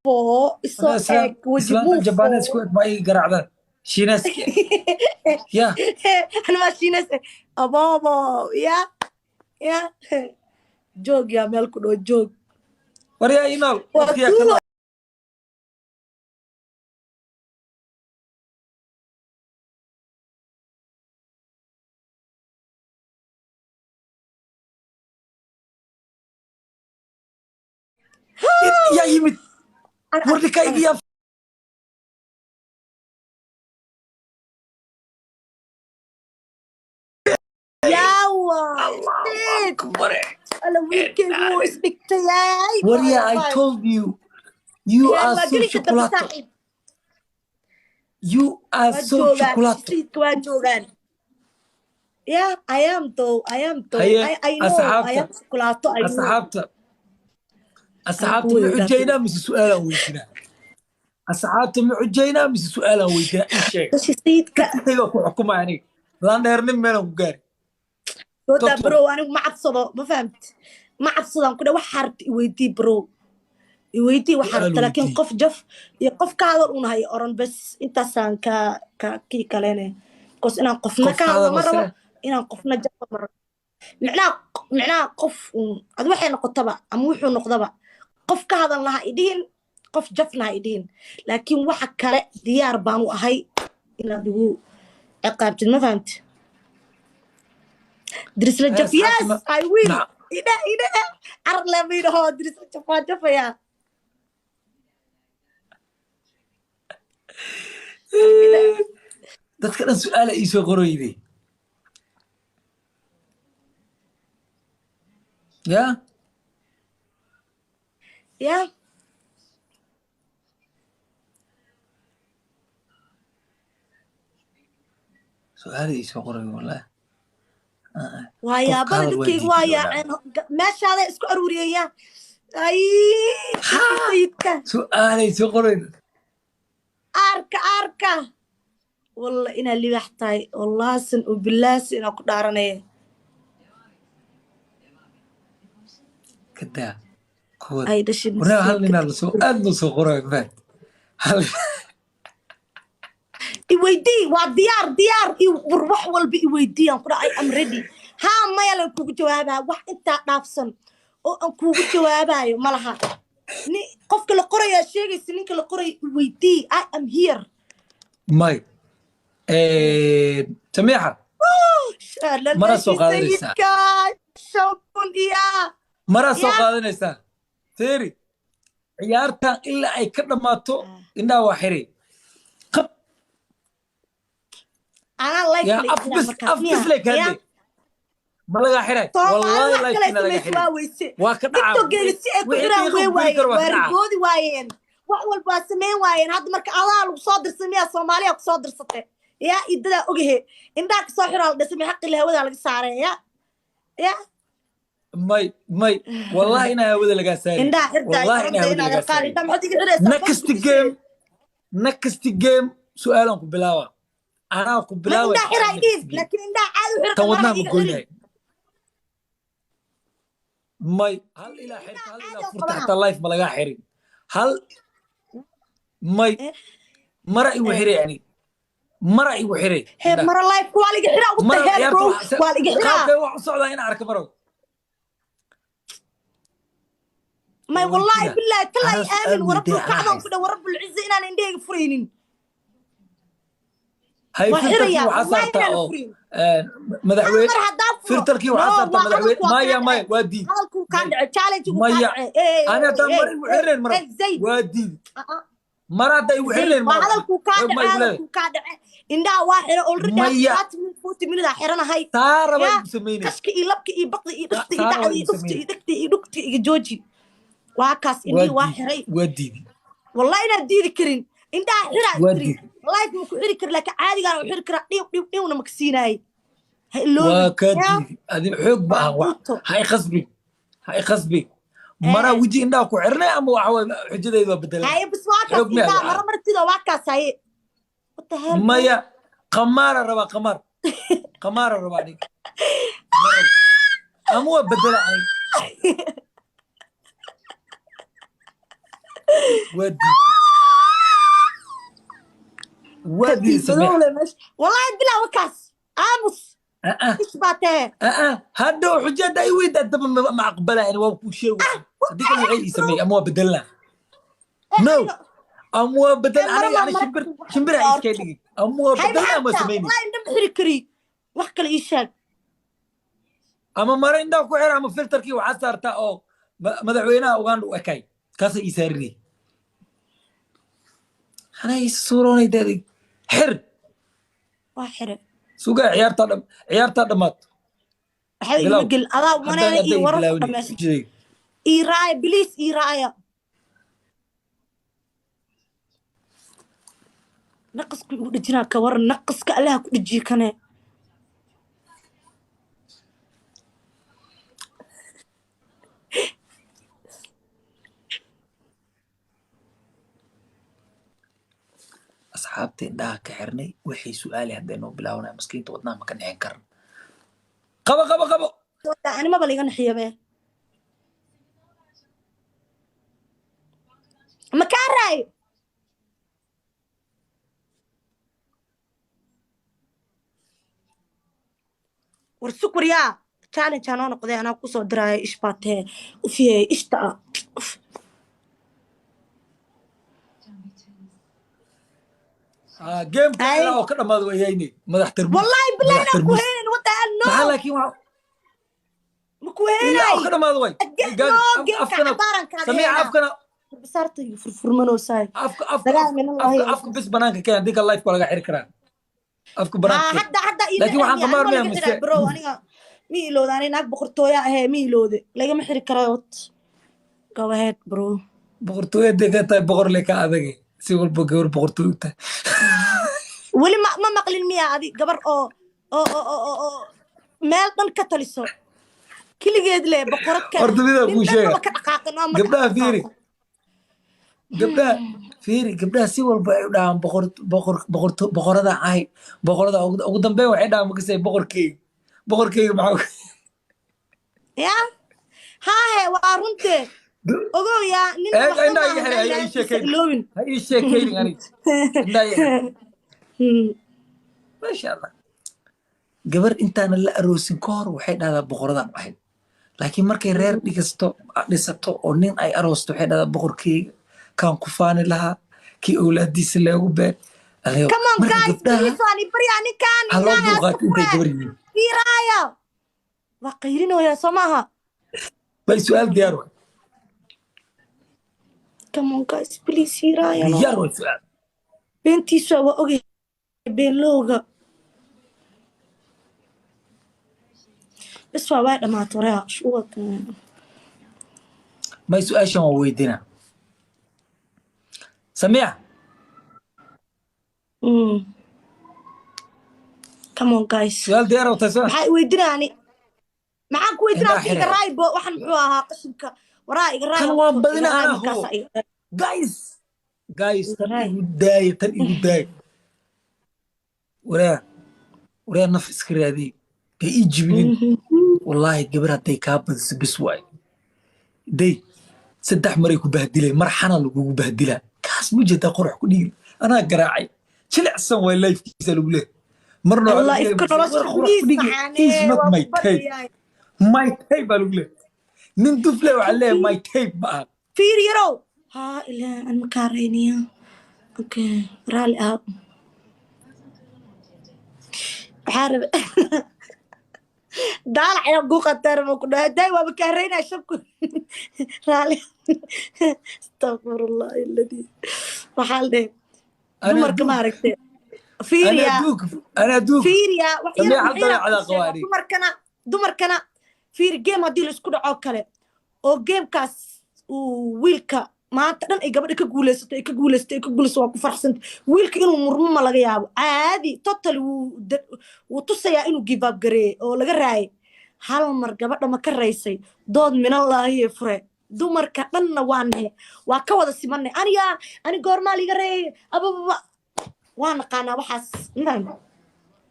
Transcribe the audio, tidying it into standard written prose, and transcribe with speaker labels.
Speaker 1: Foo isoo
Speaker 2: Islaan
Speaker 1: eeg weji
Speaker 2: islaanta
Speaker 1: muufo.
Speaker 2: Jabaanees ku eg ma ii garaacdaan Shiineeski ya.
Speaker 1: Anmaa Shiinees abobo ya ya joog yaa meel ku dhow joog.
Speaker 2: War yaa inool.
Speaker 1: Waa
Speaker 2: waqtiyaa
Speaker 1: tuugo.
Speaker 2: Ka yaa yimid war ninkayga yaa.
Speaker 1: Yaawa
Speaker 2: Allahu
Speaker 1: shit.
Speaker 2: Akbar.
Speaker 1: Alla, wiilkaygu wuu isdhigtayay.
Speaker 2: Warya, I told you, you are
Speaker 1: waa
Speaker 2: so
Speaker 1: geli karta
Speaker 2: chocolato.
Speaker 1: Saaxiib.
Speaker 2: You are
Speaker 1: waa
Speaker 2: so
Speaker 1: joogaan
Speaker 2: chocolato.
Speaker 1: Streetka waa joogaan. Yeah, I am though. I am though.
Speaker 2: Haye,
Speaker 1: I know. I
Speaker 2: asxaabta
Speaker 1: am chocolato. I know.
Speaker 2: Asxaabta ma xujaynaa mise su'aalaan weydiinaa? Asxaabta ma xujaynaa mise su'aalaan weydiinaa? Ii sheeg.
Speaker 1: Dashi sayidka.
Speaker 2: Dadkayga ku xukumaya aniga landheernin meelan ku gaari.
Speaker 1: Soodaa.
Speaker 2: Toto.
Speaker 1: Bro, anigu ma cabsado, ma fahamt? Ma cabsadaan ku dhe. Wax harta iweydii, bro, iweydii wax
Speaker 2: Su'aal
Speaker 1: harta, laakiin
Speaker 2: weydii.
Speaker 1: Qof jaf iyo qof ka hadal una hay oran bes, intaasaan ka kii kalene, because inaan qofna
Speaker 2: Qof
Speaker 1: ka
Speaker 2: ka
Speaker 1: hadlo
Speaker 2: hadal
Speaker 1: ma rabo.
Speaker 2: mase
Speaker 1: Inaan qofna jafo ma rabo. Micnaha qof uun ad waxay noqotaba ama wuxuu noqdaba, qof ka hadalna ha idhihin, qof jafna ha idhihin, laakiin waxa kale diyaar baan u ahay inaad igu ciqaabtid, ma fahamti? Dirisla
Speaker 2: Eh,
Speaker 1: jaf.
Speaker 2: asxaabta
Speaker 1: Yes. I will. Idhe idhe carab lema idhaho dirisla jaf waa jafayaa.
Speaker 2: Dadka dhan su'aala ii soo qoroyde ya.
Speaker 1: Ya.
Speaker 2: Su'aala ii soo qoroy wallahi.
Speaker 1: Waa
Speaker 2: Qof ka
Speaker 1: yaabada
Speaker 2: hadal waa
Speaker 1: dadkayga waa
Speaker 2: diiday.
Speaker 1: yaaceen meeshaaday isku aruuriyayaan ay sayidka.
Speaker 2: Su'aalay soo qoroyde.
Speaker 1: Arka arka, walla inaa libaax tahay, wallaasan oo bilaasan inaa ku dhaaranaya.
Speaker 2: Kadaa kuwad.
Speaker 1: Ay dhashay.
Speaker 2: Warnaa hal
Speaker 1: nasiibka.
Speaker 2: Ninaa lasoo aad loo soo qorayo mafahat hal.
Speaker 1: Iweydii, waa diyaar, diyaar war wax walba iweydii aan ku dhahay, am ready. Haa, maya lan kugu jawaabaa, wax intaa dhaafsan oo aan kuugu jawaabayo ma laha. Ni qofka la qorayaa sheegaysa, ninka la qorayo iweydii, I am here.
Speaker 2: May Samiixa Mara soo qaadanaysaa.
Speaker 1: Sayidka 5000 iya.
Speaker 2: Maraa soo
Speaker 1: Ya.
Speaker 2: qaadanaysaa. Feeri, ciyaartan ilaa ay ka dhammaato indhaha waa xiray qab.
Speaker 1: Anaa life
Speaker 2: yaa
Speaker 1: la
Speaker 2: af
Speaker 1: iraa
Speaker 2: bis
Speaker 1: markaas
Speaker 2: af
Speaker 1: miya
Speaker 2: bis lay
Speaker 1: ya
Speaker 2: kaadle ma lagaa xiray.
Speaker 1: Soomaali
Speaker 2: Wallaahi
Speaker 1: wax kale
Speaker 2: lifekiina laga
Speaker 1: samaysa
Speaker 2: xiray.
Speaker 1: waa weyse.
Speaker 2: Waa ka dhacaa.
Speaker 1: TikTokgeega si ay ku
Speaker 2: wixii
Speaker 1: xiraan
Speaker 2: qiiqa
Speaker 1: way
Speaker 2: ku geli
Speaker 1: waayeen.
Speaker 2: karo waa
Speaker 1: Waa
Speaker 2: ka dhacaa.
Speaker 1: rigoodi waayeen, wax walba waa samayn waayeen. Hadda marka adaa lagu soo dirsan miyaa? Soomaaliya kusoo dirsatay yaa idadaa ogahe, indhaha kasoo xiraa la dhisay, xaqi hawadaa laga saaray ya ya.
Speaker 2: May may, wallahi inaa hawada lagaa saari.
Speaker 1: Indhaha xirtaa.
Speaker 2: Wallahi inaa
Speaker 1: Koronta
Speaker 2: hawada
Speaker 1: inaad
Speaker 2: lagaa
Speaker 1: arkaan
Speaker 2: saari.
Speaker 1: Indhaha maxaad iga xiraysaa?
Speaker 2: Next game, next game su'aalaan ku bilaaba, anaa ku
Speaker 1: Ma
Speaker 2: bilaabaya.
Speaker 1: indhaha xiraa
Speaker 2: Next
Speaker 1: idhiin
Speaker 2: game.
Speaker 1: Laakiin indhaha caadi u
Speaker 2: Tan
Speaker 1: xirta
Speaker 2: wadnaha
Speaker 1: maraha
Speaker 2: ma
Speaker 1: iga xirin.
Speaker 2: goynayo. May, hal ilaa xirta, hal
Speaker 1: Caadi
Speaker 2: ilaa
Speaker 1: u
Speaker 2: furta.
Speaker 1: qabanaa.
Speaker 2: Xataa life ma lagaa xirin. Hal may.
Speaker 1: Eh,
Speaker 2: mara igu
Speaker 1: eh.
Speaker 2: xiray, ani mara igu xiray
Speaker 1: Hee.
Speaker 2: Indhaha.
Speaker 1: Mara life waa la iga xiraa ugu
Speaker 2: Mara
Speaker 1: the hell
Speaker 2: ciyaarta
Speaker 1: bro, waa la iga xiraa.
Speaker 2: Qaabkay wax u socdaa in arka marow.
Speaker 1: May, wallaahi
Speaker 2: Weydiina.
Speaker 1: billahi talaahi.
Speaker 2: Anaa su'aal
Speaker 1: Aamin
Speaker 2: weydiiya,
Speaker 1: warabbul
Speaker 2: anaa
Speaker 1: kacbaan ku
Speaker 2: haysta.
Speaker 1: dha warabbul ciza inaan indhahayga furaynin.
Speaker 2: Hay.
Speaker 1: Waa
Speaker 2: Filterkii
Speaker 1: xirayaa
Speaker 2: waxaa
Speaker 1: wallaahi
Speaker 2: saartaa
Speaker 1: inaan
Speaker 2: oo
Speaker 1: furayn.
Speaker 2: Madaxweyne
Speaker 1: Mar haddaan furo
Speaker 2: filterkii
Speaker 1: no
Speaker 2: waxaa saartaa
Speaker 1: waa
Speaker 2: madaxweyne.
Speaker 1: hadalku waa
Speaker 2: Maya
Speaker 1: kaa
Speaker 2: maya
Speaker 1: dhacay.
Speaker 2: Waa diid.
Speaker 1: Hadalkuu kaa
Speaker 2: May
Speaker 1: dhacay, challenge-gu kaa
Speaker 2: maya
Speaker 1: dhacay. Hey,
Speaker 2: ani haddaan
Speaker 1: hey,
Speaker 2: mara igu
Speaker 1: hey,
Speaker 2: xirnayn mara
Speaker 1: hey, Zayd.
Speaker 2: waa diid.
Speaker 1: Ah, ah.
Speaker 2: Mara haddaa igu
Speaker 1: Zayd
Speaker 2: xirnayn
Speaker 1: waa
Speaker 2: mara
Speaker 1: hadalkuu kaa
Speaker 2: xoog ma
Speaker 1: dhacay.
Speaker 2: igu leedahay.
Speaker 1: Hadalkuu kaa dhacay, indhaha waa xiran already.
Speaker 2: Maya.
Speaker 1: 30 minute, 40 minute aa xiranahay.
Speaker 2: Taara baa
Speaker 1: ya
Speaker 2: igu samaynay.
Speaker 1: Kashka iyo labka iyo baqda iyo dhufta iyo
Speaker 2: Taara
Speaker 1: dhacda
Speaker 2: waa
Speaker 1: iyo
Speaker 2: igu
Speaker 1: dhufta iyo
Speaker 2: samaynay.
Speaker 1: dhegta iyo dhugta iga jooji. Waa kaas
Speaker 2: Waa
Speaker 1: indhihii waa
Speaker 2: diid.
Speaker 1: xiray.
Speaker 2: Waa diidi.
Speaker 1: Wallahi inaad diidi karin, indhaha xiraa
Speaker 2: Waa
Speaker 1: tiri.
Speaker 2: diidi.
Speaker 1: Life ma ku xiri kari, laakiin caadigaan u xiri karaa. Dhiw dhiw dhiwna ma ka siinaayay, ha
Speaker 2: Waa
Speaker 1: iloobin
Speaker 2: kaa
Speaker 1: ya.
Speaker 2: diidi. Adi xoog ma ahan wax.
Speaker 1: Baabuurto.
Speaker 2: Ha i khasbin, ha i khasbin. Maraa
Speaker 1: Eh.
Speaker 2: weji indhaha ku xirnay ama waxa waye xujadaydu waa bedelan.
Speaker 1: Haye bas, waa kaas.
Speaker 2: Xoog miyaa
Speaker 1: Indhaha
Speaker 2: waxaa?
Speaker 1: Mara martida waa kaas. Haye, what the hell, bro?
Speaker 2: Maya, qamaara rabaa, qamaar qamaara rabaa aniga. Ma rabo. Ama waa bedela aniga. Waa diid, waa diid, Samiixa.
Speaker 1: Madowle meesha, wallahi bilaa wakaas, aamus.
Speaker 2: Ah ah.
Speaker 1: Ish baa tahe.
Speaker 2: Ah ah, hadhow xujada ay weydaa daba ma aqbalaa. Waa kuu sheego, haddii kale waxay ii sameeyey ama waa bedelnaa. No, ama waa bedel. Aniga ani shimbir shimbir ha iska dhigin. Ama waa bedelna ama sameyni.
Speaker 1: Wallahi indha ma xiri kari, wax kale ii sheeg.
Speaker 2: Ama mare indhaha ku xira ama filterkii waxaa saartaa oo madaxweynaha Uganda u ekay, kaasa ii saarinay. Anaa ii suuroonay deeday xir.
Speaker 1: Waa xire.
Speaker 2: Sugaa ciyaartaa dham, ciyaartaa dhammaato.
Speaker 1: Waxba
Speaker 2: Bilow.
Speaker 1: igama gelin, adaa
Speaker 2: haddaan
Speaker 1: maneena iyo
Speaker 2: hadday
Speaker 1: wararka
Speaker 2: bilaawni
Speaker 1: dhamaysta.
Speaker 2: xujadayda.
Speaker 1: Ii raaya, please, ii raaya. Naqasku igu dhejinaa, ka waran? Naqaska Allaha ku dhejiye kane.
Speaker 2: Asxaabta indhaha ka xirnay waxay su'aalay hadday noo bilaabanaya. Maskiinta wadnaha ma ka dhicin karan. Qabo, qabo, qabo.
Speaker 1: Animaba laiga naxiyabe, ma kaa raayo? War sukwaryaa, challenge anoo noqday, anaa kusoo diraayo. Ish baa tee, ufiyey ishta ah. Uf.
Speaker 2: Ah, gameka
Speaker 1: Ay.
Speaker 2: ilaa oo ka dhamaado wayayni madax tarmuus.
Speaker 1: Wallahi billahi
Speaker 2: Madax
Speaker 1: inaan ku
Speaker 2: tarmuus.
Speaker 1: heenayn, what the hell, no.
Speaker 2: Maxaa laakiin waa
Speaker 1: Ma ku
Speaker 2: ilaa oo
Speaker 1: heenay.
Speaker 2: ka dhamaado way.
Speaker 1: No, gameka
Speaker 2: Afkana
Speaker 1: cabaaran kaaga
Speaker 2: Samiica.
Speaker 1: heenaa.
Speaker 2: Afkana.
Speaker 1: Saarta iyo furfurmanoosaay.
Speaker 2: Afka, afka.
Speaker 1: Dagaal
Speaker 2: Afka.
Speaker 1: min Allahi.
Speaker 2: Afka, afka bis banaanka keen. Haddii kale live laga xiri karaa afka banaanka
Speaker 1: haa
Speaker 2: keen.
Speaker 1: Hadda hadda iima
Speaker 2: Laakiin waxaan
Speaker 1: xirmiya,
Speaker 2: qamaar
Speaker 1: anima
Speaker 2: miyaa
Speaker 1: laga
Speaker 2: mise
Speaker 1: xiraa, bro. Aniga mi ilowda, ani naag boqortooya ahee, mi ilowde, lagama xiri karayo. Go ahead, bro.
Speaker 2: Boqortooyada ka tahay, boqor le ka adage, si walba gabar boqortooy u tahay.
Speaker 1: Weli ma maqlin miya adi gabar oo meel dhan ka taliso, keligeed le, boqorad ka?
Speaker 2: Horta midaa
Speaker 1: nin
Speaker 2: kuu
Speaker 1: dhan
Speaker 2: sheega.
Speaker 1: maba ka dhaqaaqin oo ma ka
Speaker 2: Gabdhaha fiiri.
Speaker 1: dhaqaaqo.
Speaker 2: Gabdhaha fiiri, gabdhaha si walba ay u dhahaan boqor, boqor, boqorto, boqorada ahay, boqorada. Ugu dambeyn waxay dhahaan makasay boqorkeyga, boqorkeyga maxaa?
Speaker 1: Ya haahe, waa runtee, ogow yaa nin.
Speaker 2: Eeg,
Speaker 1: Waxba
Speaker 2: indhaha
Speaker 1: maaha.
Speaker 2: iga xiray, ha ii
Speaker 1: Ilaahiisa
Speaker 2: sheekayn.
Speaker 1: iloobin.
Speaker 2: Ha ii sheekaynin aniga, indhaha iga xiray. Maasha Allah, gabar intaanan la aroosin ka hor waxay dhahdaa boqoradaan ahay, laakiin markay reer dhigasto, dhisato oo nin ay aroosto, waxay dhahdaa boqorkeyga kaan ku faani lahaa, kii owlaadiisa leegu been.
Speaker 1: Come on.
Speaker 2: Marka
Speaker 1: Guys,
Speaker 2: gabdhaha
Speaker 1: please, waan ibaryaa ninkaan.
Speaker 2: ha loo
Speaker 1: Indhaha
Speaker 2: dulqaato intay
Speaker 1: fure.
Speaker 2: gabar yihiin.
Speaker 1: Fiiraaya, waa qaylinooyaa, soo maaha?
Speaker 2: Bay su-aal diyaar way.
Speaker 1: Come on guys, please, fiiraaya.
Speaker 2: Diyaar way su-aal.
Speaker 1: Beentiisu waa ogay, beenlowga bes waa dhamaatay wareha shuwad.
Speaker 2: May, su-aashan waa weydiina, Samiica.
Speaker 1: Come on guys.
Speaker 2: Su-aal diyaar oo tahay soo.
Speaker 1: Maxaa i weydiinaani? Maxaan ku weydiinaa?
Speaker 2: Indhaha
Speaker 1: Iga
Speaker 2: xire.
Speaker 1: raaybo, waxan muxuu ahaa qashinka waraa iga raay.
Speaker 2: Kan waa
Speaker 1: Horto, iga
Speaker 2: badina
Speaker 1: raay.
Speaker 2: Anaa
Speaker 1: Markaasa
Speaker 2: hubo.
Speaker 1: Iga raay.
Speaker 2: Guys, guys,
Speaker 1: Iga
Speaker 2: tan
Speaker 1: raay.
Speaker 2: igu daaya, tan igu daaya. Waraa, waraa, naf iska raadiy, ha ii jibinin. Wallaahi gabar hadday kaa badiso bis waay day, saddex maray ku bahdilay, mar xana lagugu bahdilaa. Kaas mu jeedaa, qurux ku dhiiri, anaa garaacay, jilicsan waay, lifekiisa lagu leeyahay. Marna waxaa
Speaker 1: Allah
Speaker 2: lagu
Speaker 1: ifka
Speaker 2: leeyahay
Speaker 1: nolosha
Speaker 2: war qurux ku
Speaker 1: gudihiis
Speaker 2: dhigi
Speaker 1: maxaanee
Speaker 2: is not
Speaker 1: waa
Speaker 2: my
Speaker 1: ku
Speaker 2: type.
Speaker 1: baryaay.
Speaker 2: My type baa lagu leeyahay. Nin dufle waxaa leeyahay my type ma aha.
Speaker 1: Fiir yarow, haa, ilaa aan makaaraynaya. Okay, raali ah, waxaa rabe daalac inaan kuu qatar ma ku dhahay day, waa makaaraynaya shabku. Raali, astaqfirullah alladii waxaa la dhahay
Speaker 2: Ana
Speaker 1: dumarka
Speaker 2: adduunka
Speaker 1: maaragtay
Speaker 2: ana
Speaker 1: fiiriya.
Speaker 2: Adduunka ana adduunka.
Speaker 1: Fiiriya, wax yar.
Speaker 2: Samiica,
Speaker 1: Wax
Speaker 2: hal
Speaker 1: yar
Speaker 2: dabeecadaa
Speaker 1: aan kuu sheego.
Speaker 2: qabaa aniga.
Speaker 1: Dumarkana fiiri, game haddii laisku dhaco kale oo gamekaas uu wiilka maanta dhan ay gabadha ka guuleysato, ay ka guuleysato, ay ka guuleysato, waa ku faraxsanta. Wiilka inuu murmo ma laga yaabo, caadi, totally wuu tusayaa inuu give up gareeyey oo laga raayay. Hal mar gabadha ma ka raysay, dood minallaahi fure. Dumarka dhanna waa nahe, waa ka wada simanay. Aniga ani goormaa liga reeyay? Abababa, waa naqaanaa waxaas, ma fahmi?